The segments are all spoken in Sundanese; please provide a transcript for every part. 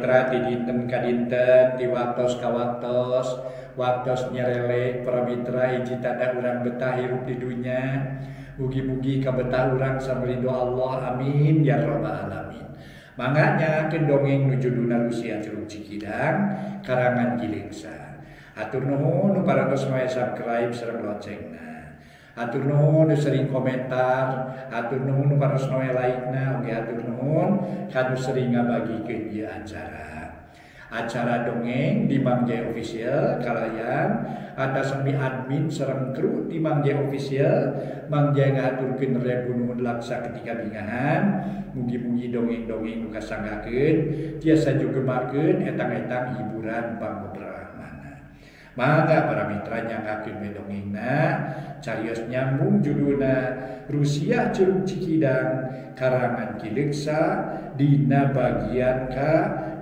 mitra di dinten ka dinten, di waktos ka waktos, waktos nyerele para mitra hiji tanda urang betah hirup di dunya. Mugi-mugi kabetah urang samrido Allah, amin ya rabbal alamin. Mangga nyangakeun dongeng nu judulna Rusiah Curug Cikidang karangan Ki Leuksa. Hatur nuhun nu parantos maya subscribe sareng loncengna. Hatur nuhun nu sering komentar, hatur nuhun nu parantos maya like-na, oge hatur nuhun kanu sering ngabagikeun ieu acara. Acara dongeng di Mang Jaya Official kalayan atas sami admin sareng kru di Mang Jaya Official. Mang Jaya ngahaturkeun rebu nuhun laksa ketika bingahan. Mugi-mugi dongeng-dongeng nu kasanggakeun tiasa jugemarkeun etang-etang hiburan pangbeberahmana. Mangga para mitra nyangakeun we dongengna, carios nyambung judulna Rusiah Curug Cikidang karangan Ki Leuksa dina bagian ka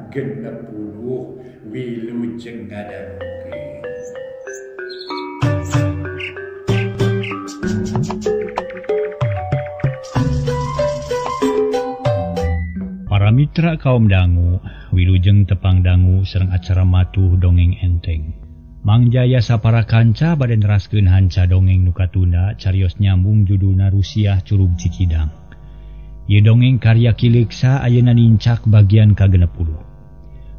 60 wilujeng ngadangukeun. Para mitra kaum dangu, wilujeng tepang dangu sareng acara matuh dongeng enteng. Mang Jaya sapara kanca bade neraskeun hanca dongeng nu katunda carios nyambung judulna Rusiah Curug Cikidang. Ieu dongeng karya Ki Leuksa ayeuna nincak bagian ka-60.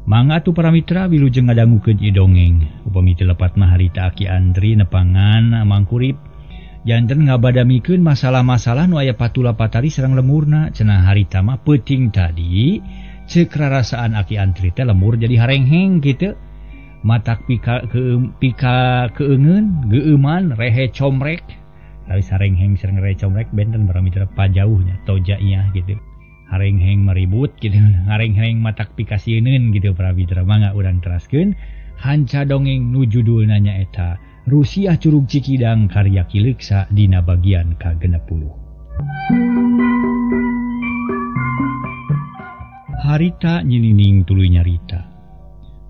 Mangga atuh para mitra wilujeng ngadangukeun ieu dongeng. Upami teu lepat mah harita Aki Andri nepangan Mangkurip janten ngabadamikeun masalah-masalah nu aya patula patari sareng lemurna. Cenah harita mah peuting tadi ceuk rarasaan Aki Andri teh lemur jadi harengheng kitu. Matak pika pika keungeun geueuman rehe comrek. Tapi harengheng sareng rehe comrek benten para mitra pajauhnya tojanya gitu. Harengheng meribut gitu, harengheng matak pikasieun gitu para mitra. Mangga urang teraskeun hanca dongeng nu judulna nyaeta Rusiah Curug Cikidang karya Ki Leuksa dina bagian ka-60. Harita nyinining tuluy nyarita.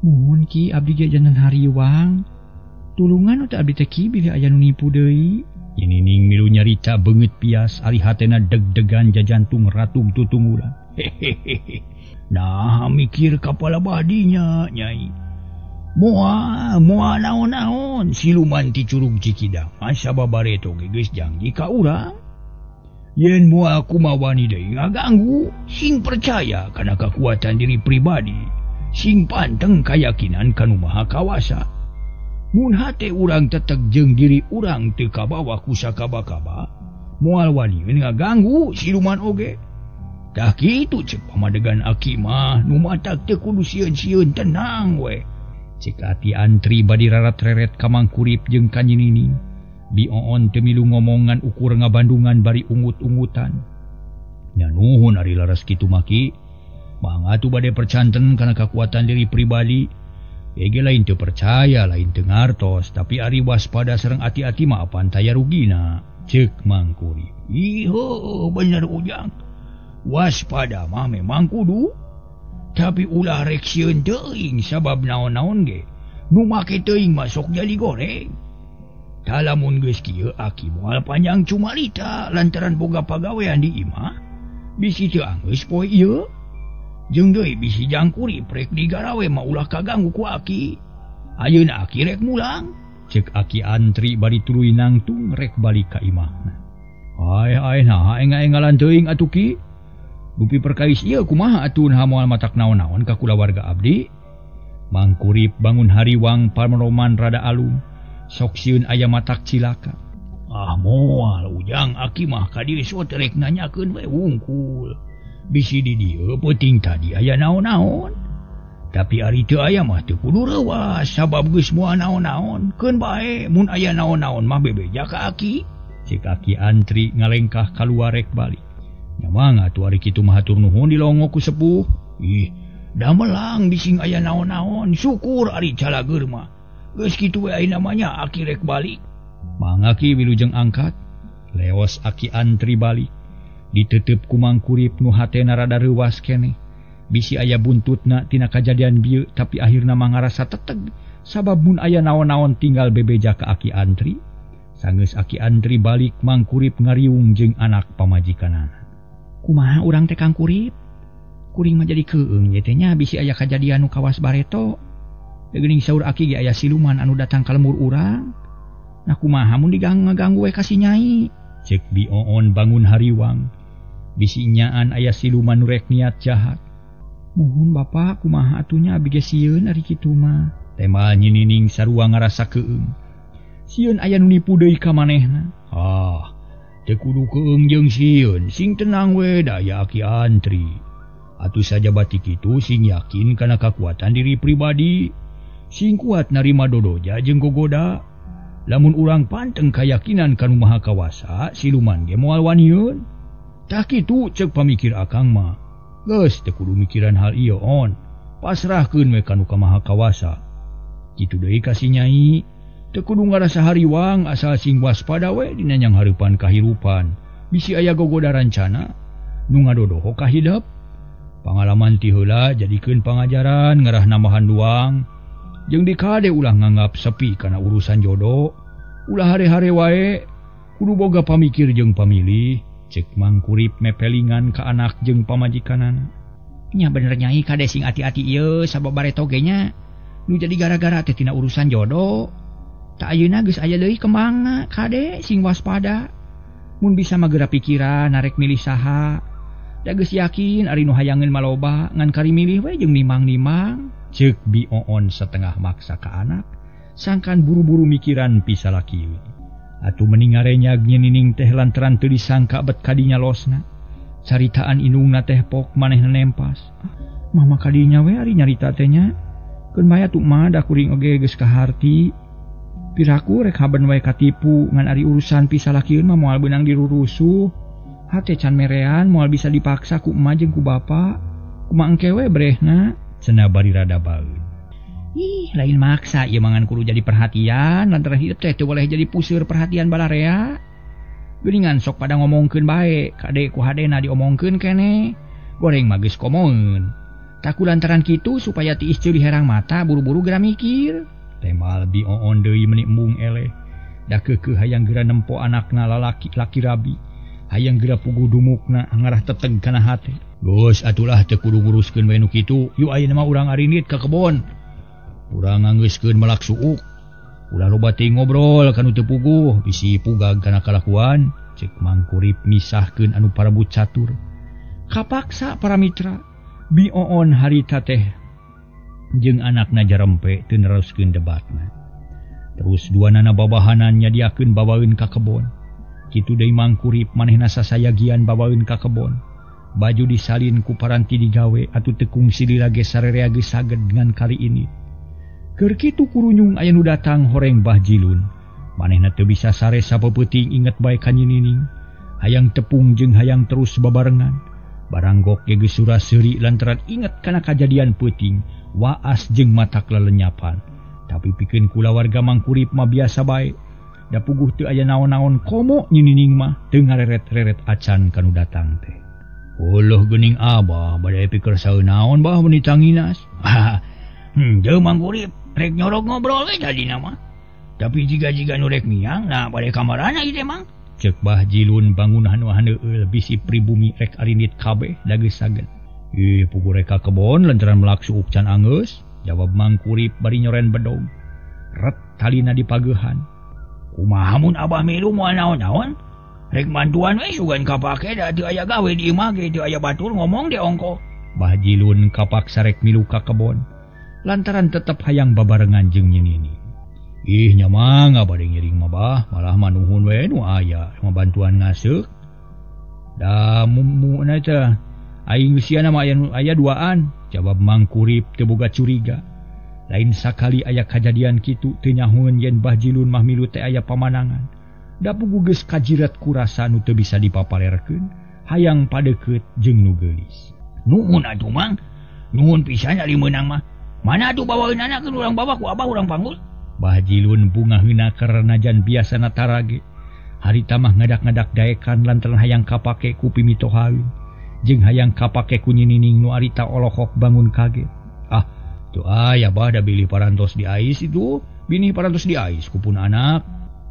Muhun Ki abdi ge janten hariwang. Tulungan teh abdi teh Ki bilih aya nu nipu deui. Nyinining milu nyarita beungeut pias ari hatena deg-degan jajantung ratug tutunggulan. Hehehe. Nah mikir kapala badinya Nyai. Moal moal naon-naon siluman ti Curug Cikidang masa babareto ge geus janji ka urang. Yen moal kumawani deui ngaganggu, sing percaya kana kakuatan diri pribadi, sing panteng kayakinan kanu Maha Kawasa. Mun hate urang teteg jeung diri urang teu kabawa ku sakaba-kaba, moal wani ngaganggu siluman oge. Tah kitu ceuk pamadegan aki mah nu matak teu kudu sieun-sieun tenang we. Cek ati Antri badi rarat-reret ka Mangkurip jeung ka Nyinining. Bi Oon teu milu ngomongan ukur ngabandungan bari ungut-ungutan. Nya nuhun ari laras kitu mah Ki. Mangga atuh bade percanten kana kakuatan diri pribadi. Ege lain teu percaya lain teu ngartos, tapi ari waspada sareng ati-ati mah apan taya rugina. Ceuk Mangkurip. Ih heuh bener Ujang. Waspada mah memang kudu. Tapi ulah rek sieun teuing sabab naon-naon ge nu make teuing mah sok jadi goreng. Tah lamun geus kieu aki moal panjang cumalita lantaran boga pagawean di imah bisi teu anggeus poe ieu. Jeung deui bisi jangkurip rek digarawe mah ulah kaganggu ku aki. Ayeuna aki rek mulang. Ceuk Aki Antri bari tuluy nangtung rek balik ka imahna. Ai ai naha enga-engalan teuing atuh Ki. Dupi perkawis ieu kumaha atuh naha moal matak naon-naon ka kulawarga abdi. Mangkurip bangun hariwang pamaroman rada alum, sok sieun aya matak cilaka. Ah moal Ujang aki mah ka diri sok rek nanyakeun we wungkul. Bisi di dieu peuting tadi aya naon-naon. Tapi ari teu aya mah teu kudu reuas sabab geus moal naon-naon. Keun bae mun aya naon-naon mah bebeja ka aki. Ceuk Aki Antri ngalengkah kaluar rek balik. Nya mangga atuh ari kitu mah hatur nuhun dilongo ku sepuh. Ih, damelang bising aya naon-naon, syukur ari calageur mah. Geus kitu we ayeuna mah nya aki rek balik. Mangga Ki wilujeng angkat. Leos Aki Antri balik. Diteuteup ku Mangkurip nu hatena rada reuwas keneh. Bisi aya buntutna tina kajadian bieu tapi akhirna mah ngarasa teteg sabab mun aya naon-naon tinggal bebeja ka Aki Antri. Sanggeus Aki Antri balik Mangkurip ngariung jeung anak pamajikanana. Kumaha urang teh Kang Kurip? Kuring mah jadi keung ye teh nya bisi aya kajadian nu kawas bareto. Geuning saur aki ge aya siluman anu datang ka lembur urang. Nah kumaha mun diganggu we ka si Nyai? Cek Bi Oon bangun hariwang. Bisi nyaan aya siluman nu rek niat jahat. Muhun Bapak kumaha atunya abi ge sieun ari kitu mah. Tema Nyi Nining sarua ngarasa keung. Sieun aya nu nipu deui ka manehna. Ah, teu kudu keung jeung sieun, sing tenang we da aya aki antri. Atuh saja batik itu sing yakin kana kakuatan diri pribadi. Sing kuat narima dodoja jeung gogoda. Lamun urang panteng kayakinan kanu Maha Kawasa, siluman ge moal waniun. Tah kitu ceuk pamikir akang mah. Geus teu kudu mikiran hal ieu on. Pasrahkeun we kanu ka Maha Kawasa. Kitu deui ka si Nyai. Teu kudu ngarasa hariwang asal sing waspada we dina nyanghareupan kahirupan. Bisi aya gogoda rancana nu ngadodoho ka hidep. Pangalaman ti heula jadikeun pangajaran ngarah nambahan duang. Jeung dikade ulah nganggap sepi kana urusan jodoh, ulah hare-hare wae, kudu boga pamikir jeung pamilih. Cek Mangkurip mepelingan ka anak jeung pamajikanana. Nya bener Nyai kade sing ati-ati ieu sabab bareto ge nya nu jadi gara-gara teh tina urusan jodoh. Tak ayeuna geus aya deui kembangna kade sing waspada. Mun bisa mah geura pikiran narek milih saha. Da geus yakin ari nu hayangeun maloba ngan kari milih we jeung nimang-nimang. Cek Bi Oon setengah maksa ka anak, sangkan buru-buru mikiran pisalaki. Atuh meni ngarenyag Nyi Nining teh lantaran teu disangka bet kadinya losna. Caritaan indungna teh pok manehna nempas. Mama kadinya we ari nyarita teh nya. Keun bae atuh mah da kuring oge geus kaharti. Piraku rek haben wae katipu ngan ari urusan pisalakieun mah moal beunang dirurusuh. Hate can merean moal bisa dipaksa ku emak jeung ku bapa. Kumaha engke we brehna? Cenah bari rada baeun. Ih, lain maksa ieu mangan kudu jadi perhatian lantaran hidup teh teu boleh jadi puseur perhatian balarea. Geuningan sok pada ngomongkeun bae, kade ku hadena diomongkeun keneh. Goreng mah geus komoeun. Taku lantaran kitu supaya tiis ceuli herang mata buru-buru geura mikir. Temal Bi Oon deui meuni embung eleh. Da keukeuh hayang geura nempo anakna lalaki laki rabi. Hayang geura puguh dumukna ngarah teteg kana hate. Geus atulah teu kudu nguruskeun we nu kitu. Yuk ayeuna mah urang arinit ka kebon. Urang nganggeuskeun melak suuk. Ulah loba teuing ngobrol kanu teu puguh, bisi pugag kana kalakuan. Cek Mangkurip misahkeun anu parebut catur. Kapaksa para mitra, Bi Oon harita teh jeung anakna jarempe teu neruskeun debatna. Terus duanana babahanan nyadiakeun bawaeun ka kebon. Kitu deui Mangkurip manehna sasayagian bawaeun ka kebon. Baju disalin ku paranti digawe atuh teu kungsi lila ge sarerea geus saged ngan kali ini. Keur kitu kurunyung aya nu datang horeng Bah Jilun. Manehna teu bisa sare sapeupeting inget bae ka Nyi Nining. Hayang tepung jeung hayang terus babarengan. Baranggok ge geus sura-seuri lantaran inget kana kajadian peuting, waas jeung matak lelenyapan. Tapi pikeun kulawarga Mangkurip mah biasa bae. Da puguh teu aya naon-naon komo Nyi Nining mah teu ngareret-reret acan kanu datang teh. Oloh geuning abah bade pikir saeun naon bah meuni tanginas. Jeuh Mangkurip rek nyorok ngobrol we tadina mah. Tapi jiga-jiga nu rek miang nah bade kamarana ieu teh Mang. Ceuk Bah Jilun bangun anu haneueul bisi pribumi rek arinit kabeh da geus saged. Ih puguh rek ka kebon lantaran melak suuk can anggeus, jawab Mangkurip bari nyoren bedog. Ret talina dipageuhan. Kumaha mun abah milu moal naon-naon? Rek mantuan we sugan kapake da teu aya gawe di imah ge teu aya batur ngomong de ongko. Bah Jilun kapaksa rek milu ka kebon lantaran tetep hayang babarengan jeung Nyi Nining. Ih nya mah bade ngiring mah bah, malah manuhun we nu aya bantuan ngaseuk. Da mumuna teh aing geusiana mah aya duaan, jawab Mangkurip teu boga curiga. Lain sakali aya kajadian kitu teu nyahoeun yen Bah Jilun mah milu teh aya pamanangan. Da puguh geus kajiret ku rasa nu teu bisa dipapalerkeun, hayang padeukeut jeung nu geulis. Nuhun atuh Mang, nuhun pisan ari meunang mah. Mana atuh bawaeunana keun urang bawa ku abah urang panggul. Bah Jilun bungaheuna karena jan biasana tarage. Harita mah ngadak-ngadak daekan lantaran hayang kapake ku pimitohaeun. Jeung hayang kapake ku Nyi Nining nu arita olohok bangun kaget. Ah, teu aya bah da bilih parantos diais itu, binih parantos diais ku pun anak.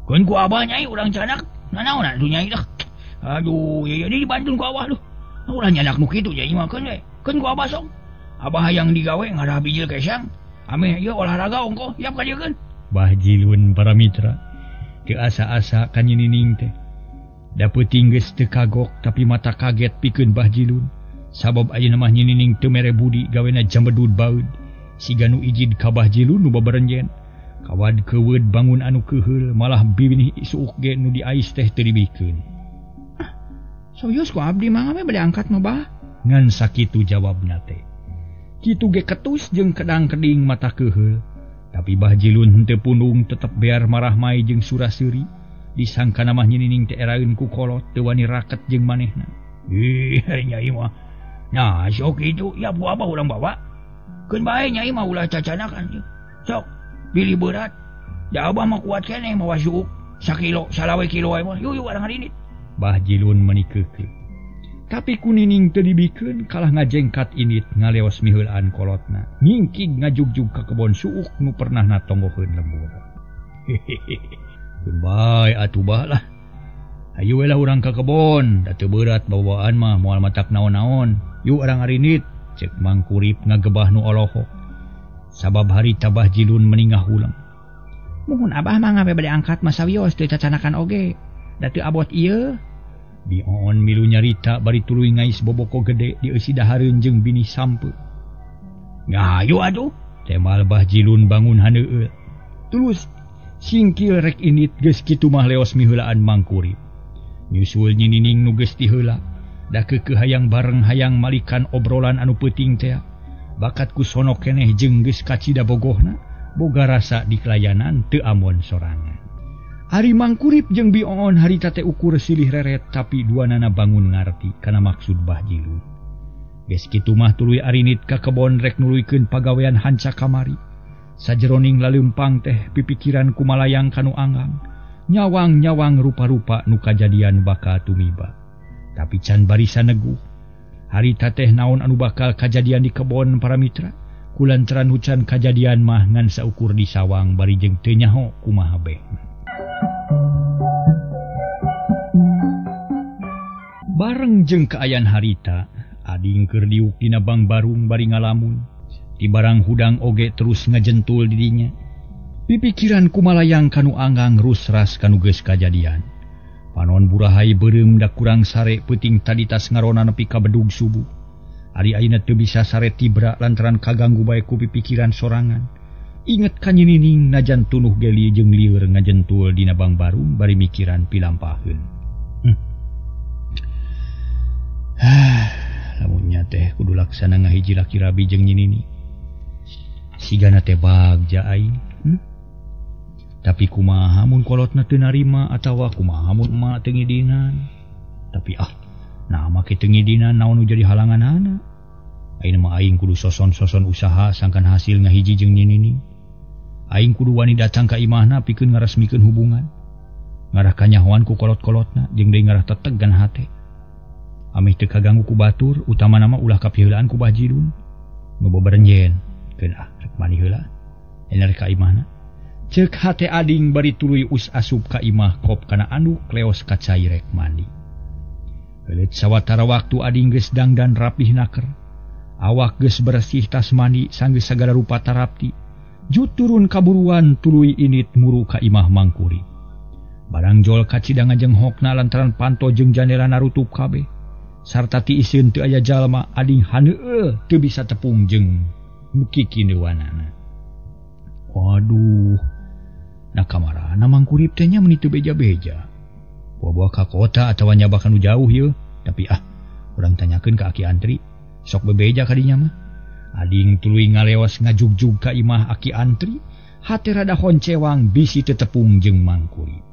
Keun ku abah nyai urang canak, nanaon atuh nyai dah. Aduh, ya dibantuan ku abah duh. Urang nyanak nu kitu nyai mah keun we. Keun ku abah sok. Abah hayang digawe ngarah bijil kesang. Ameh ieu olahraga ongkoh yap ka dieu keun. Bah Jilun para mitra teu asa-asa ka Nyi Nining teh. Da peuting geus teu kagok tapi mata kaget pikeun Bah Jilun. Sabab ayeuna mah Nyi Nining teu mere budi gawena jambedud baeud. Siga nu ijid ka Bah Jilun nu babarenjen. Kawad keuweud bangun anu keuheul malah bibinih suuk ge nu diais teh teu dibikeun. Ah, serius ku abdi mah we bade angkat mah bah. Ngan sakitu jawabna teh. Kitu ge ketus jeung kedang-keding mata keuheul. Tapi Bah Jilun henteu pundung tetep bear marah mai jeung sura-seuri. Disangkana mah Nyi Nining teh eraeun ku kolot teu wani raket jeung manehna. Ih, nyai mah. Nah, sok kitu ya bu abah urang bawa. Keun bae nyai mah ulah cacanakan. Sok bilih berat. Da abah mah kuat keneh mawa suuk sakilo salawe kilo wae mah. Yuk yuk urang harinit. Bah Jilun meuni keukeuh. Tapi ku Nining teu dibikeun kalah ngajengkat init ngaleos miheulaan kolotna. Ngingkig ngajugjug ka kebon suuk nu pernahna tonggoheun lembur. Hehehe. Keun bae atuh bah lah. Hayu we lah urang ka kebon, da teu berat bawaan mah moal matak naon-naon. Yuk urang arinit, cek Mangkurip ngagebah nu olohok. Sabab harita Bah Jilun meningah ulang. Muhun abah mah ngabe bade angkat mah sawios teu cacanakan oge. Da teu abot ieu. Bioon milu nyarita bari tuluy ngais boboko gede dieusi dahareun jeung bini sampe. Ngayu atuh, temal Bah Jilun bangun haneueul. Tulus singkil rek init geus kitu mah leos miheulaan Mangkurip. Nyusul Nyi Nining nu geus tiheula, da keukeuh hayang bareng hayang malikan obrolan anu peuting teh. Bakat ku sono keneh jeung geus kacida bogohna, boga rasa diklayanan teu amon sorangan. Ari Mangkurip jeung Bioon harita teh ukur silih reret tapi duanana bangun ngarti kana maksud Bah Jilun. Geus kitu mah tuluy arinit ka kebon rek nuluykeun pagawean hanca kamari. Sajeroning laleumpang teh pipikiran kumalayang kanu anggang, nyawang-nyawang rupa-rupa nu kajadian bakal tumiba. Tapi can barisa neguh. Harita teh naon anu bakal kajadian di kebon para mitra, kulantaran hucan kajadian mah ngan saukur di sawang bari jeung teu nyaho kumaha behna. Bareng jeung kaayaan harita, ading keur diuk dina bangbarung bari ngalamun. Di barang hudang oge terus ngajentul di dinya. Pipikiran kumalayang kanu anggang rusras kanu geus kajadian. Panon burahai beureum da kurang sare peuting tadi tas ngarona nepi ka bedug subuh. Ari ayeuna teu bisa sare tibra lantaran kaganggu bae ku pipikiran sorangan. Inget ka Nyi Nining najan tunuh geli jeung lieur ngajentul dina bangbarung bari mikiran pilampaheun. Lamunnya teh kudu laksana ngahiji laki rabi jeung Nyi Nining. Sigana teh bagja aing. Tapi kumaha mun kolotna teu narima atawa kumaha mun emak teu ngidinan. Tapi nah make teu ngidinan naon nu jadi halanganana. Ayeuna mah aing kudu soson-soson usaha sangkan hasil ngahiji jeung Nyi Nining. Aing kudu wani datang ka imahna pikeun ngaresmikeun hubungan. Ngarah kanyahoan ku kolot-kolotna jeung deui ngarah tetegan hate. Ameh teu kaganggu ku batur, utamana mah ulah kapiheulaan ku Bah Jilun. Nu beberenjen, keun rek mani heula. Ener ka imahna. Ceuk hate ading bari tuluy us asup ka imah kop kana anduk leos ka cai rek mandi. Heuleut sawatara waktu ading geus dangdan rapih naker. Awak geus bersih tas mandi sanggeus sagala rupa tarapti. Jut turun kaburuan tuluy init muru ka imah Mangkurip. Barang jol kacida ngajenghokna lantaran panto jeung jandela narutup kabeh. Sarta tiiseun teu aya jalma ading haneueul teu bisa tepung jeung nu kikineuanana. Waduh, nah kamarana Mangkurip teh nya meuni teu beja-beja. Buah-buah ka kota atawa nyabakan nu jauh yeuh, tapi urang tanyakeun ka aki antri, sok bebeja ka dinya mah. Ading tuluy ngaleos ngajugjug ka imah aki antri, hate rada honcewang bisi teu tepung jeung Mangkurip.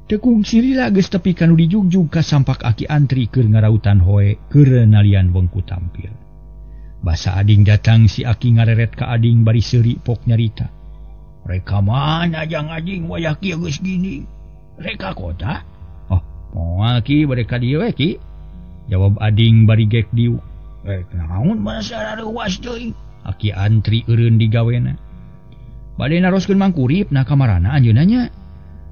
Tekung silila geus tepi kanu dijugjug ka sampak aki antri keur ngarautan hoe keur nalian wengku tampil. Basa ading datang si aki ngareret ka ading bari seuri pok nyarita. Reka mana jang ading wayah kieu geus gini? Reka kota? Oh, moal ki bade ka dieu we ki. Jawab ading bari gek diuk. Naon masa reuwas deui? Aki antri eureun digawena. Bade naroskeun Mangkurip na kamarana anjeunna nya.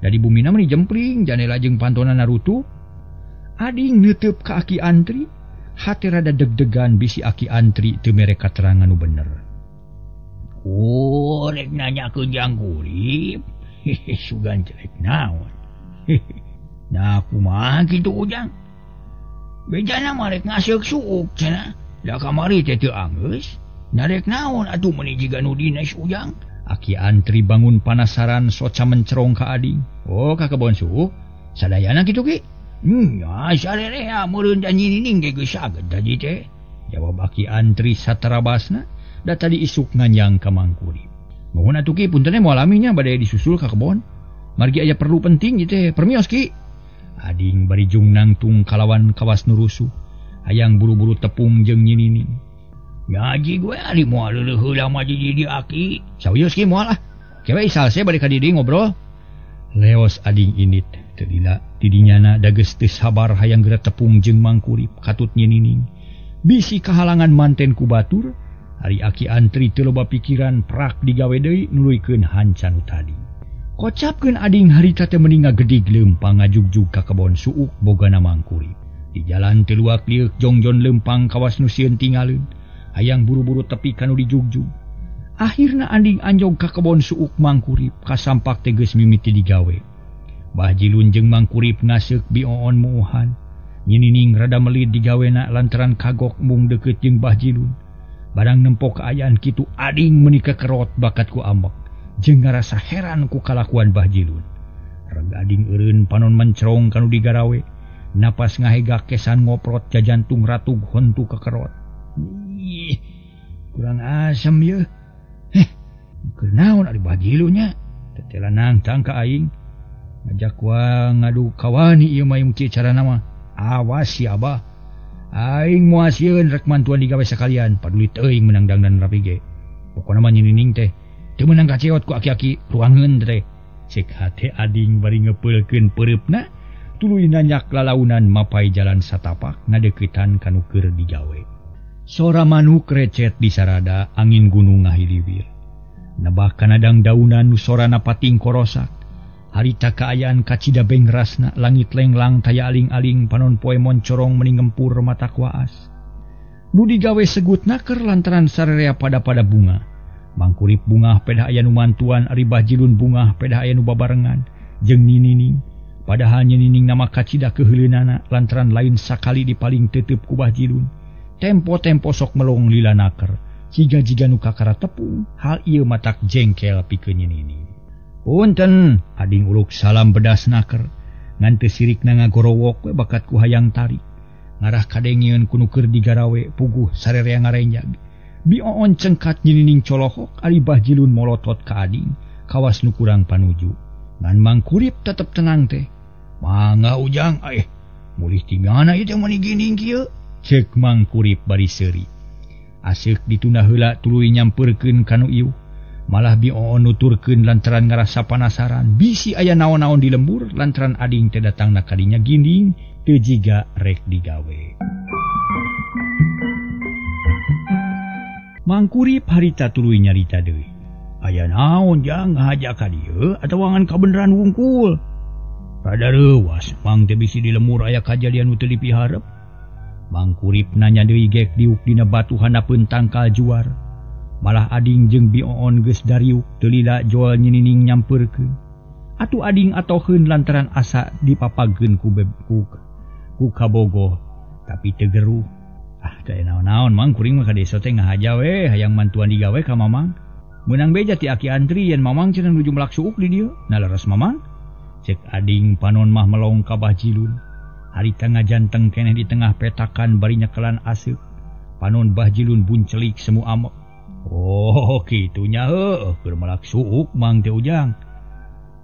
Dari bumina meni jempling janela jeung pantona narutup. Ading neuteub ka aki antri. Hate rada deg-degan bisi Aki Antri teu mere katerangan nu bener. Oh, rek nanya ke Jang Kurip. Sugan jelek naon. Nah, kumaha kitu Ujang? Bejana mah rek ngaseuk suuk cenah. Da kamari teh teu anggeus. Narek naon atuh meuni jiga nu dines Ujang? Aki Antri bangun panasaran soca mencerong ka ading. Oh, ka kebon suuk. Sadayana kitu ki? Nya sarerea meureun da nyinining ge geus saged tadi teh. Jawab Aki Antri saterabasna da tadi isuk nganjang ka Mangkurip. Nuhun atuh ki punten moal lami nya bade disusul ka kebon. Margi aya perlu penting ieu teh, permios ki. Ading bari jung nangtung kalawan kawas nu rusuh. Hayang buru-buru tepung jeung nyinining. Ngaji gue ari moal leuleum heula mah di aki. Sawios ki moal ah. Kewe salse bade ka di ngobrol. Leos ading init teu lila tidinyana da geus teu sabar hayang geura tepung jeung Mangkurip katut nyinining. Bisi kahalangan manten ku batur. Ari Aki Antri teu loba pikiran prak digawe deui nuluykeun hanca nu tadi. Kocapkeun ading harita teh meni ngagedig leumpang ngajugjug ka kebon suuk bogana Mangkurip. Di jalan teu luak lieuk jongjon leumpang kawas nu sieun tingaleun. Hayang buru-buru tepi ka nu dijugjug. Akhirna ading anjog ka kebon suuk Mangkurip kasampak teh geus mimiti digawe. Bah Jilun jeung Mangkurip ngaseuk bioon muuhan. Nyinining rada melid digawena lantaran kagok mung deukeut jeung Bah Jilun. Barang nempok kaayaan kitu ading meuni kekerot bakat ku ambek jeung ngarasa heran ku kalakuan Bah Jilun. Reg ading eureun panon mencerong kanu digarawe, napas ngahegak kesan ngoprot jajantung ratug hontu kekerot. Ih, kurang asem ye. Heh, keur naon ari Bah Jilun nya? Tetela nangtang ka aing. Ngajak wa ngadu kawani ieu mah ieu carana mah. Awas si Abah. Aing moal sieun rek mantuan digawe sakalian, paduli teuing meunang dangdan rapi ge. Pokona mah nyinining teh teu meunang kaceot ku aki-aki ruangeun teh. Cek hate ading bari ngepeulkeun peureupna, tuluy nanyak lalaunan mapai jalan satapak ngadeuketan ka nu keur digawe. Sora manuk recet di sarada, angin gunung ngahiliwir. Nebah kana dangdaunan nu sorana pating korosak. Harita kaayaan kacida bengrasna, langit lenglang taya aling-aling panon poe moncorong meni ngempur mata kuaas. Nu digawe segut naker lantaran sarerea pada-pada bunga. Mangkurip bungah pedah aya nu mantuan, ari Bah Jilun bungah pedah aya nu babarengan jeung ninining. Padahal nyinining nama kacida keuheuleunana lantaran lain sakali dipaling tetep ku Bah Jilun. Tempo-tempo sok melong lila naker, jiga-jiga nu kakara tepung, hal ieu matak jengkel pikeun nyinining. Punten, ading uluk salam bedas naker, ngan teu sirikna ngagorowok we bakat ku hayang tarik. Ngarah kadengieun ku nu keur digarawe puguh sarerea ngarenjag. Bioon cengkat nyinining colohok, ari Bah Jilun molotot ka ading, kawas nu kurang panuju. Ngan Mangkurip tetep tenang teh. Mangga Ujang, mulih ti mana ieu teh meuni ginding kieu? Ceuk Mangkurip bari seuri. Aseuk ditunda heula tuluy nyampeurkeun ka nu ieu. Malah bioon nuturkeun lantaran ngarasa panasaran bisi aya naon-naon di lembur lantaran ading teh datangna ka dinya ginding teu jiga rek digawe. Mangkurip harita tuluy nyarita deui. Aya naon Jang ngahaja ka dieu atawa ngan kabeneran wungkul? Rada reuwas mang teh bisi di lemur aya kajadian nu teu dipiharep. Mangkurip nanya deui gek diuk dina batu handapeun tangkal juar. Malah ading jeung bioon geus dariuk teu lila jual nyinining nyampeurkeun. Atuh ading atoheun lantaran asa dipapageun ku ku kabogoh tapi teu geruh. Ah teu naon-naon mang kuring mah ka desa teh ngahaja we hayang mantuan digawe ka mamang. Meunang beja ti Aki Antri yen mamang cenah nuju melak suuk di dieu. Nah leres mamang. Cek ading panon mah melong ka Bah Jilun. Harita ngajanteng keneh di tengah petakan bari nyekelan aseuk. Panon Bah Jilun buncelik semu amok. Oh kitunya heuh keur melak suuk mang teh Ujang.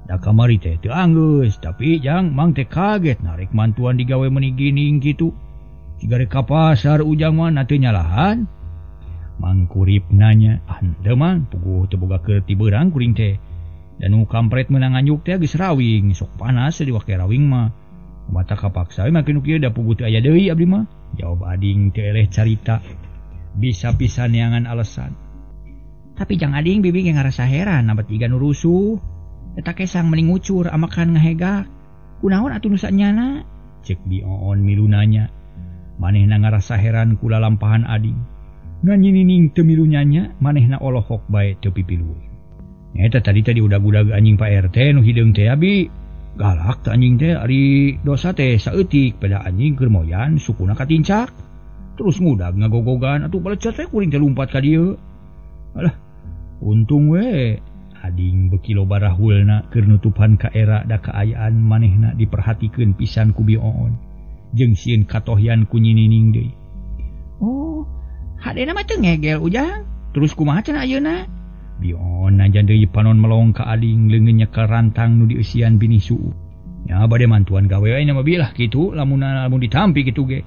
Da kamari teh teu anggeus tapi Jang mang teh kaget narek mantuan digawe meuni gining kitu. Siga rek ka pasar Ujang mah na teu nyalahan. Mangkurip nanya, "Ah henteu mang, puguh teu boga keur ti beurang kuring teh. Da nu kampret meunang nganjuk teh geus rawing, sok panas diwake rawing mah. Mata kapaksa we make nu kieu da puguh teu aya deui abdi mah." Jawab ading teu eleh carita. Bisa pisan neangan alasan. Tapi jang ading bibi ge ngarasa heran nabat jiga nu rusuh. Eta kesang meni ngucur amakan ngahegak. Kunaon atuh nu sanyana? Cek bioon milu nanya. Manehna ngarasa heran ku lalampahan ading. Ngan Nyi Nining teu milu nyanya, manehna olohok bae teu pipilueun. Eta tadi tadi udag-udag anjing Pak RT nu hideung teh abi. Galak teh anjing teh ari dosa teh saeutik pada anjing keur moyan sukuna katincak. Terus ngudag ngagogogan atuh balecet teh kuring teh lumpat ka dieu. Alah, untung we ading beuki loba rahulna keur nutupan ka era da kaayaan manehna diperhatikeun pisan ku Bi Oon jeung sieun katohyan ku Nyi Nining deui. Oh, hadena mah teu ngegel Ujang. Terus kumaha cenah ayeuna? Bi Oon najan deui panon melong ka ading leungeun nyekel rantang nu dieusian bini suuk. Nya bade mantuan gawe we nya mah bilah kitu lamun lamun ditampi kitu ge.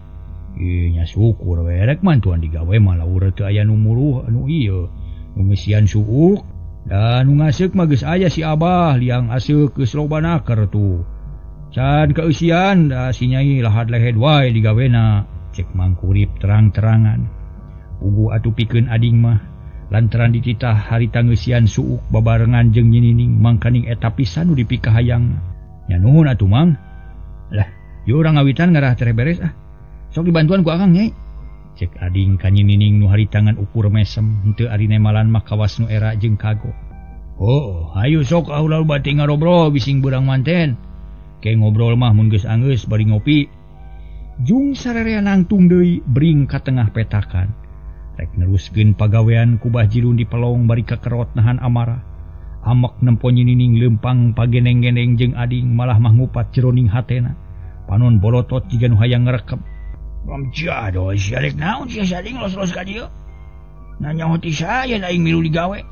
Ih, nya syukur we rek mantuan digawe mah laur teu aya nu muruh anu ieu nu ngeusian suuk. Dan nu ngaseuk mah geus aya si Abah liang aseuk geus loba naker tuh. Can keusian da si Nyai lahad lehed wae digawena. Cek Mangkurip terang-terangan. Puguh atuh pikeun ading mah lantaran dititah harita ngeusian suuk babarengan jeung Nyi Nining mangkaning eta pisan nu dipikahayang. Nya nuhun atuh Mang. Lah, ieu urang ngawitan ngarah tere beres ah. Sok dibantuan ku Akang Nyai. Cek ading ka Nyi Nining nu haritangan ukur mesem henteu ari nemalan mah kawas nu era jeung kago. Oh, hayu sok ulah bating ngarobrol bising beurang manten. Ke ngobrol mah mun geus anggeus bari ngopi. Jung sarerea nangtung deui bring ka tengah petakan. Rek neruskeun pagawean ku Bah Jilun di pelong bari kakerot nahan amarah. Amek nempo Nyi Nining leumpang pageneng-geneng jeung ading malah mah ngupat jeroning hatena. Panon bolotot jiga nu hayang ngrekep. Jado sia rek naon sia sading los-los ka dieu. Nanya hoti saya aing milu digawe.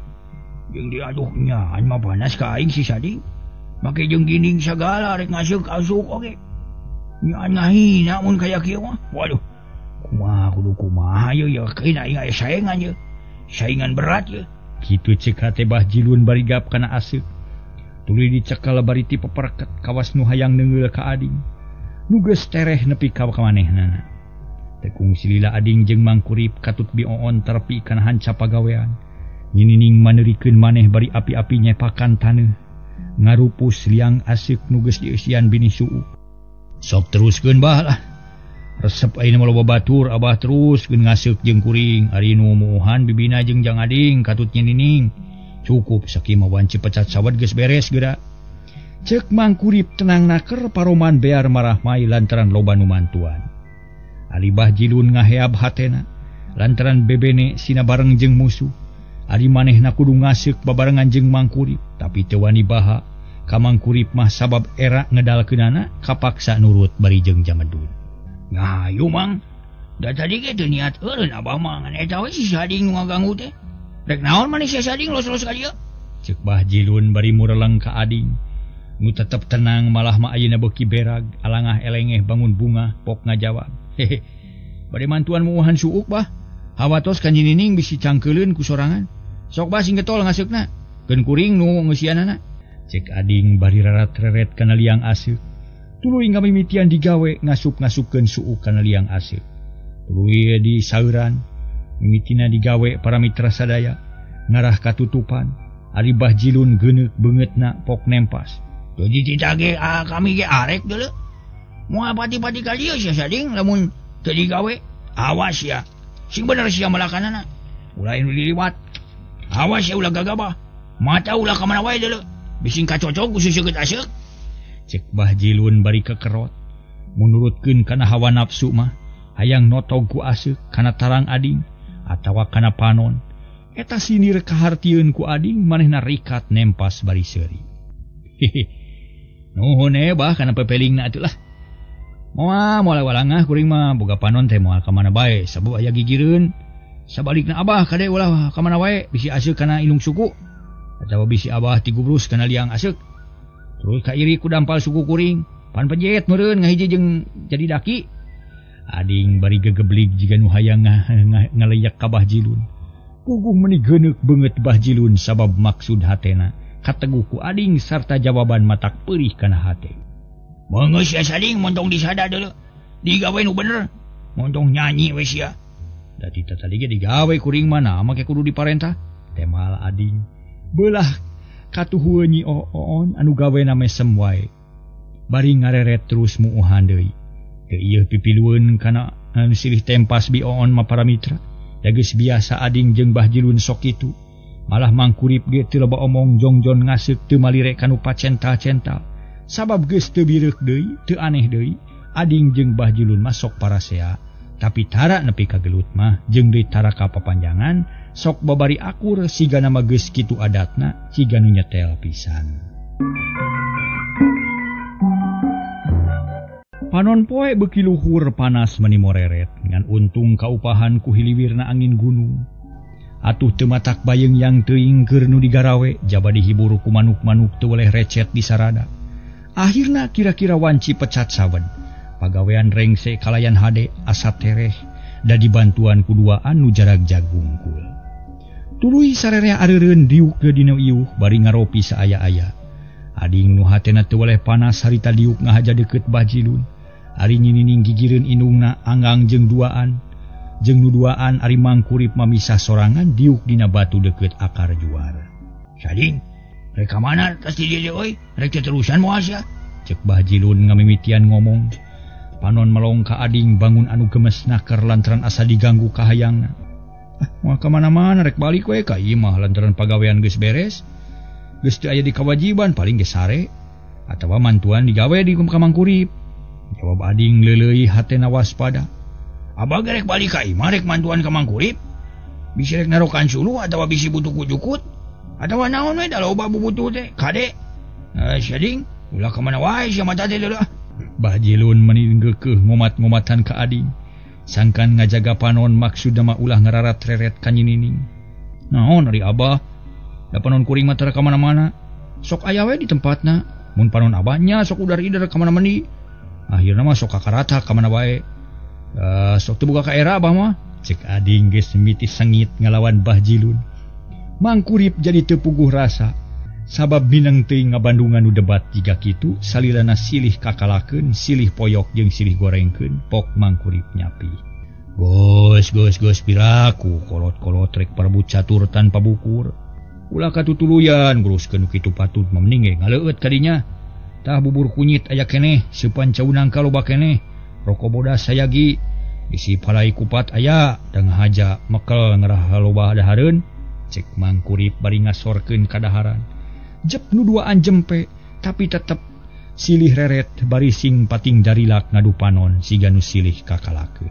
Jeung diaduhnya mah panas ka aing si sading. Make jeung ginding sagala rek ngaseuk asuk oge. Nya ngahina mun kaya kieu mah. Waduh. Kumaha kudu kumaha ye yakin aing aya saingan ye. Saingan berat ye. Kitu ceuk hate Bah Jilun bari gap kana aseuk. Tuluy dicekal bari ti peperket kawas nu hayang neungeul ka ading. Nu geus tereh nepi ka manehnana. Tekung silila ading jeung Mangkurip katut Bi Oon terpi kana hanca pagawean. Nyi Nining maneurikeun maneh bari api-api nyepakan taneuh. Ngarupus liang aseuk nu geus dieusian bini suuk. Sok teruskeun bah lah. Resep ayeuna mah loba batur abah teruskeun ngaseuk jeung kuring. Ari nu muuhan bibina jeung jang ading katut Nyi Nining. Cukup sakieu mah wanci pecat sawat geus beres geura. Ceuk Mangkurip tenang naker paroman bear marah mai lantaran loba nu mantuan. Ari Bah Jilun ngaheab hatena lantaran bebene sina bareng jeung musuh. Ari manehna kudu ngaseuk babarengan jeung Mangkurip, tapi teu wani baha ka Mangkurip mah sabab era ngedalkeunana kapaksa nurut bari jeung jamedun. Ngahayu Mang, da tadi ge teu niat eureun abah mah ngan eta we si sading nu ngaganggu teh. Rek naon maneh si sading los-los ka dieu? Ceuk Bah Jilun bari mureleng ka ading. Nu tetep tenang malah mah ayeuna beuki berag alangah elengeh bangun bunga pok ngajawab. Hehe. Bade mantuan muuhan suuk bah. Hawatos ka Nyi Nining bisi cangkeuleun ku sorangan. Sok bah sing getol ngaseukna. Keun kuring nu ngeusianana. Cek ading bari rarat-reret kana liang aseuk. Tuluy ngamimitian digawe ngasup-ngasupkeun suuk kana liang aseuk. Tuluy disauran mimitina digawe para mitra sadaya ngarah katutupan. Ari Bah Jilun geuneuk beungeutna pok nempas. Tuh dititah ge kami ge arek deuleu. Moal pati-pati ka dieu sia sading lamun teu digawe. Awas ya. Sing bener sia malakanana. Ulah nu diliwat. Awas ya ulah gagabah. Mata ulah ka mana wae deuleu. Bising kacocok ku seuseut aseuk. Cek Bah Jilun bari kekerot. Munurutkeun kana hawa nafsu mah hayang notog ku aseuk kana tarang ading atawa kana panon. Eta sinir kahartieun ku ading manehna rikat nempas bari seuri. Hehe. Nuhun bah kana pepelingna atuh lah. Moal moal walangah kuring mah boga panon teh moal ka mana bae sabab aya gigireun. Sabalikna abah kade ulah ka mana wae bisi aseuk kana ilung suku atawa bisi abah tigubrus kana liang aseuk. Terus kairi ku dampal suku kuring pan pejet meureun ngahiji jeung jadi daki. Ading bari gegeblig jiga nu hayang ngaleyak ka Bah Jilun. Puguh meuni geuneuk beungeut Bah Jilun sabab maksud hatena kateguh ku ading sarta jawaban matak peurih kana hate. Meungeus sia sading montong disada deuleu. Digawe nu bener. Montong nyanyi we sia. Da tita tadi ge digawe kuring mana make kudu diparentah. Temal ading beulah katuhueun Nyi Oon anu gawena mesem wae. Bari ngareret terus muuhan deui. Teu ieu pipilueun kana anu silih tempas Bi Oon mah para mitra. Da geus biasa ading jeung Bah Jilun sok kitu. Malah Mangkurip ge teu loba omong jongjon ngaseuk teu malire kanu pacental-cental. Sabab geus teu bireuk deui, teu aneh deui, ading jeung Bah Jilun mah sok parasea. Tapi tara nepi ka gelut mah jeung deui tara ka papanjangan, sok babari akur sigana mah geus kitu adatna, ciga nu nyetel pisan. Panon poe beuki luhur panas meni moreret, ngan untung kaupahan ku hiliwirna angin gunung. Atuh teu matak bayeung yang teuing keur nu digarawe, jaba dihibur ku manuk-manuk teu weleh recet di sarada. Akhirna kira-kira wanci pecat sawen. Pagawean rengse kalayan hade asa tereh da dibantuan ku duaan nu jarag jagungkul. Tuluy sarerea areureun diuk ge dina iuh bari ngaropi saaya-aya. Ading nu hatena teu weleh panas harita diuk ngahaja deukeut Bah Jilun. Ari nyinining gigireun indungna anggang jeung duaan. Jeung nu duaan ari Mangkurip mamisah sorangan diuk dina batu deukeut akar juar. Sading, rek ka mana tas di dieu euy? Rek terusan moal sia? Cek Bah Jilun ngamimitian ngomong. Panon melong ka ading bangun anu gemes naker lantaran asa diganggu kahayangna. Ah, moal ka mana-mana rek balik we ka imah lantaran pagawean geus beres. Geus teu aya di kawajiban paling geus sare atawa mantuan digawe di ka Mangkurip. Jawab ading leuleuy hatena waspada. Abah ge rek balik ka imah rek mantuan ka Mangkurip. Bisi rek narokan suluh atawa bisi butuh ku jukut. Atawa naon we da loba bubutuh teh kade. Sading, ulah ka mana wae sia mata teh leulah. Bah Jilun meni geukeuh ngomat-ngomatan ka ading. Sangkan ngajaga panon maksudna mah ulah ngararat-reret ka nyinining. Naon ari abah? Da panon kuring mah tara ka mana-mana. Sok aya we di tempatna. Mun panon abahnya sok udar-idar ka mana-mani. Akhirna mah sok kakarata ka mana wae. Sok teu boga ka era abah mah. Cek ading geus miti sengit ngalawan Bah Jilun. Mangkurip jadi teu puguh rasa. Sabab mineng teuing ngabandungan nu debat jiga kitu salilana silih kakalakeun, silih poyok jeung silih gorengkeun, pok Mangkurip nyapi. Gos gos gos piraku kolot-kolot rek parebut catur tanpa bukur. Ulah katutuluyan nguruskeun nu kitu patut mah mending ge ngaleueut kadinya. Tah bubur kunyit aya keneh, seupan cau nangka loba keneh, roko bodas sayagi, bisi palai kupat aya, da ngahaja mekel ngerah loba dahareun. Cek Mangkurip bari ngasorkeun kadaharan. Jep nu duaan jempe tapi tetep silih reret bari sing pating darilak ngadu panon siga nu silih kakalakeun.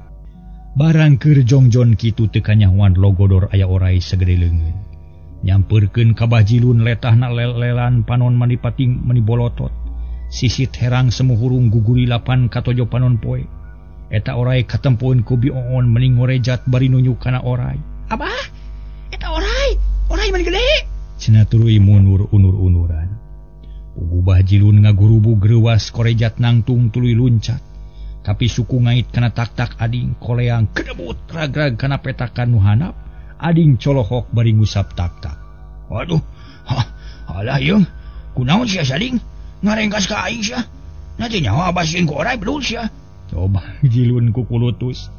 Barang keur jongjon kitu teu kanyahoan logodor aya orai sagede leungeun. Nyampeurkeun ka Bah Jilun letahna lel-lelan panon mani pating mani bolotot. Sisit herang semu hurung guguri lapan katojo panon poe. Eta orai katempoeun ku Bi Oon meni ngorejat bari nunjuk kana orai. Abah, eta orai, orai mani gede. Cenah tuluy mundur unur-unuran. Puguh Bah Jilun ngagurubug reuwas korejat nangtung tuluy luncat. Tapi suku ngait kana tak-tak ading koleang kedebut ragrag kana petakan nu handap. Ading colohok bari ngusap tak-tak. Waduh, hah, alah yeung. Kunaon sia sading? Ngarengkas ka aing sia. Nanti nyawa abah sieun ku orai bedul sia. Coba Jilun kukulutus.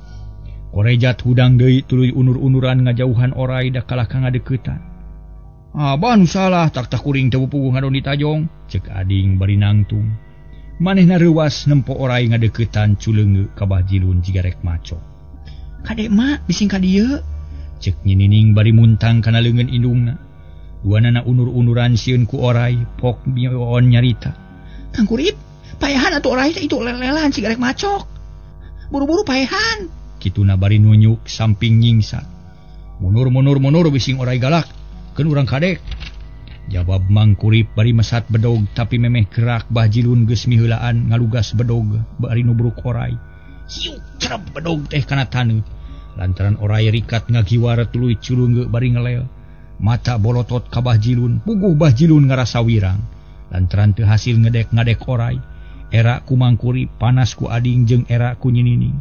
Korejat hudang deui tuluy unur-unuran ngajauhan orai da kalah ka ngadeuketan. Abah nu salah tak-tak kuring teu puguh ngadon ditajong. Cek ading bari nangtung. Manehna reuwas nempo orai ngadeuketan culeungeu ka Bah Jilun jiga rek maco. Kade mak bising ka dieu. Cek nyinining bari muntang kana leungeun indungna. Duanana unur-unuran sieun ku orai pok Bi Oon nyarita. Kang Kurip, paehan atuh orai teh itu lelelan siga rek macok. Buru-buru paehan. Kituna bari nunjuk samping nyingsat. Munur-munur-munur bising orai galak. Keun urang kadek. Jawab Mangkurip bari mesat bedog tapi memeh gerak Bah Jilun geus miheulaan ngalugas bedog bari nubruk orai. Siuk cerep bedog teh kana taneuh. Lantaran orai rikat ngagiwar tuluy culeungeu bari ngelel. Mata bolotot ka Bah Jilun, puguh Bah Jilun ngarasa wirang. Lantaran teu hasil ngedek-ngadek orai. Era ku Mangkurip, panas ku ading jeung era ku nyinining.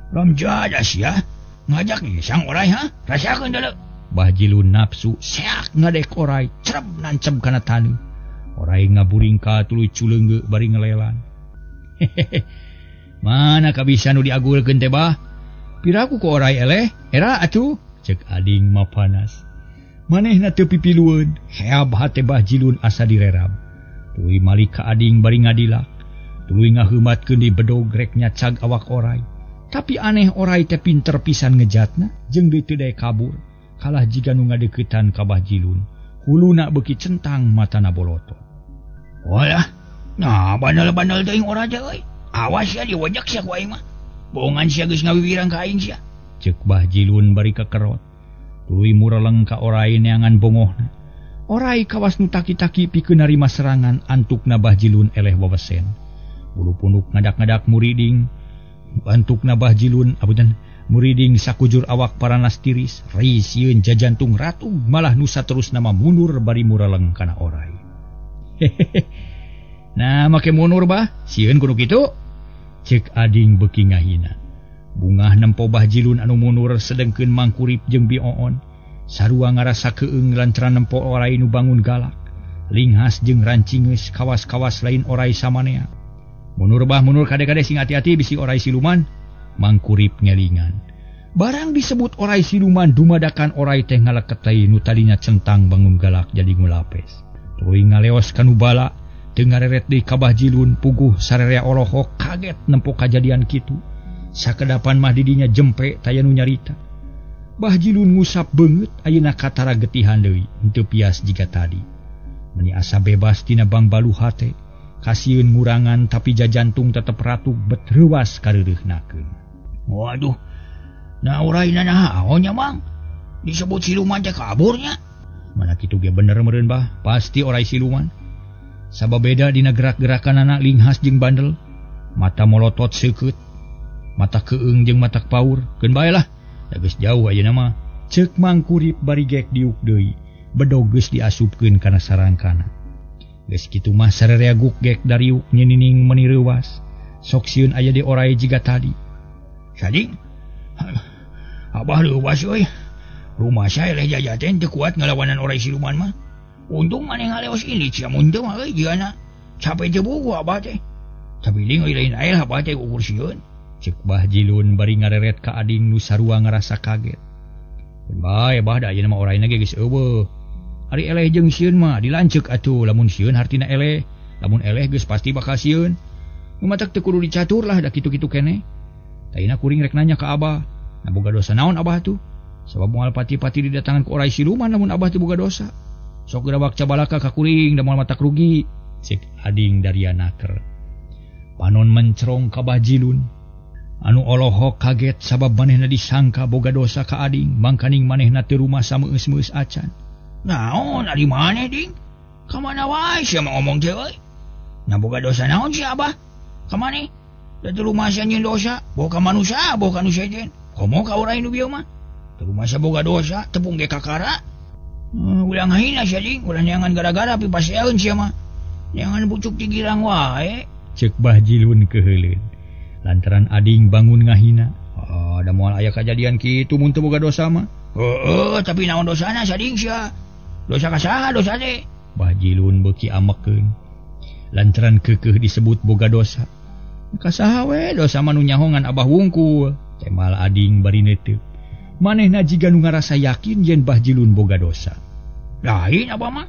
Ramjada sia, ngajak ngisang orai ha? Rasakeun deuleu. Bah Jilun nafsu seak ngadek orai, cerep nancep kana taneuh. Orai ngaburingka tuluy culeungeu bari ngelelan. Hehehe. Mana kabisa nu diagulkeun teh bah? Piraku ku orai eleh, era atuh. Cek ading mah panas. Manehna teu pipilueun, heab hate Bah Jilun asa direrab. Tuluy malik ka ading bari ngadilak. Tuluy ngaheumatkeun di bedog rek nyacag awak orai. Tapi aneh orai teh pinter pisan ngejatna jeung deui teu daek kabur. Kalah jiga nu ngadeuketan ka Bah Jilun. Huluna beuki centang matana bolotot. Walah, nah bandel-bandel teuing orai teh euy. Awas sia diwejek sia ku aing mah. Bohongan sia geus ngawiwirang ka aing sia. Ceuk Bah Jilun bari kekerot. Tuluy mureleng ka orai neangan bongohna. Orai kawas nu taki-taki pikeun narima serangan antukna Bah Jilun eleh wewesen. Bulu punuk ngadak-ngadak muriding. Antukna Bah Jilun abutan muriding sakujur awak paranas tiris, risieun jajantung ratu malah nusa terus nama mundur bari mureleng kana orai. Hehehe. Nah make mundur bah, sieun kudu kitu. Ceuk ading beuki ngahina. Bungah nempo Bah Jilun anu mundur sedengkeun Mangkurip jeung Bioon. Sarua ngarasa keung lantaran nempo orai nu bangun galak. Linghas jeung rancingeus kawas-kawas lain orai samanea. Mundur bah mundur kade-kade sing hati-hati bisi orai siluman. Mangkurip ngelingan. Barang disebut orai siluman dumadakan orai teh ngaleketai nu tadinya centang bangun galak jadi ngulapes. Tuluy ngaleos kanu bala teu ngareret deui ka Bah Jilun puguh sarerea olohok kaget nempo kajadian kitu. Sakedapan mah didinya jempe taya nu nyarita. Bah Jilun ngusap beungeut ayeuna katara getihan deui henteu pias jiga tadi. Meni asa bebas tina bangbalu hate, kasieun ngurangan tapi jajantung tetep ratu bet reuwas kareureunahkeun. Waduh, nah oraina naon nya Mang? Disebut siluman teh kaburnya. Mana kitu ge bener meureun bah, pasti orai siluman. Sabab beda dina gerak-gerakanana linghas jeung bandel, mata molotot seukeut. Mata keung jeung mata paur, keun bae lah. Da geus jauh ayeuna mah. Ceuk Mangkurip bari gek diuk deui, bedog geus diasupkeun kana sarangkana. Geus kitu mah sarerea guk gek dariuk nyinining meuni reuwas. Sok sieun aya di orai jiga tadi. Sading. Abah reuwas euy. Rumah saya leh jajaten teu kuat ngalawanan orai siluman mah. Untung maneh ngaleos ini sia mun teu mah euy jigana. Capek teu buku abah teh. Tapi ling euy lain ae abah teh ukur sieun. Ceuk Bah Jilun bari ngareret ka ading nu sarua ngarasa kaget. Keun bae bah da ayeuna mah oraina ge geus eueuh. Ari eleh jeung sieun mah dilanceuk atuh, lamun sieun hartina eleh, lamun eleh geus pasti bakal sieun. Nu matak teu kudu dicatur lah da kitu-kitu keneh. Tayina kuring rek nanya ka abah, na boga dosa naon abah tuh? Sabab moal pati-pati didatangan ku orai siluman lamun abah teu boga dosa. Sok geura bakca balaka ka kuring da moal matak rugi. Ceuk ading daria naker. Panon mencerong ka Bah Jilun. Anu olohok kaget sabab manehna disangka boga dosa ka ading, mangkaning manehna teu rumah sameus-meus acan. Naon ari maneh ding? Ka mana wae sia mah ngomong teh euy? Na boga dosa naon sia abah? Ka maneh? Da teu rumah sia nyieun dosa, boga ka manusia, boga ka nu sejen. Komo ka urang nu bieu mah? Teu rumah sia boga dosa, tepung ge kakara. Ulah ngahina sia ding, ulah neangan gara-gara pipaseun sia mah. Neangan pucuk ti girang wae. Ceuk Bah Jilun keuheuleun. Lantaran ading bangun ngahina. Ah, da moal aya kajadian kitu mun teu boga dosa mah. Heeh, tapi naon dosana sading sia? Dosa ka saha dosa teh? Bah Jilun beuki amekeun. Lantaran keukeuh disebut boga dosa. Ka saha we dosa mah nu nyahongan abah wungkul. Temal ading bari neuteup. Manehna jiga nu ngarasa yakin yen Bah Jilun boga dosa. Lain abah mah.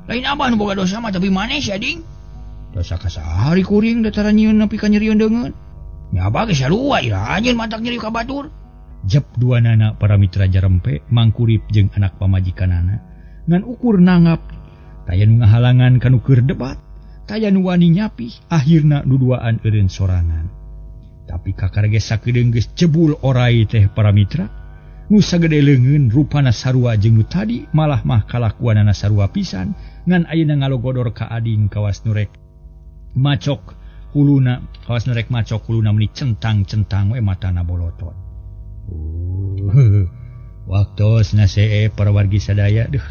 Lain abah nu boga dosa mah tapi maneh sia ding. Dosa ka saha ari kuring da tara nyieun nepi ka nyerieun deungeun. Nya abah ge sarua ira anjeun matak nyeri ka batur. Jep dua nana para mitra jarempe Mangkurip jeung anak pamajikanana ngan ukur nanggap taya nu ngahalangan kanu keur debat, taya nu wani nyapih, akhirna duduaan eureun sorangan. Tapi kakara ge sakedeung geus jebul orai teh para mitra nu sagede leungeun rupana sarua jeung nu tadi malah mah kalakuanana sarua pisan ngan ayeuna ngalogodor ka ading kawas nu rek macok huluna, kawas nu rek macok huluna meuni centang-centang we matana bolotot. Waktos nase para wargi sadaya duh.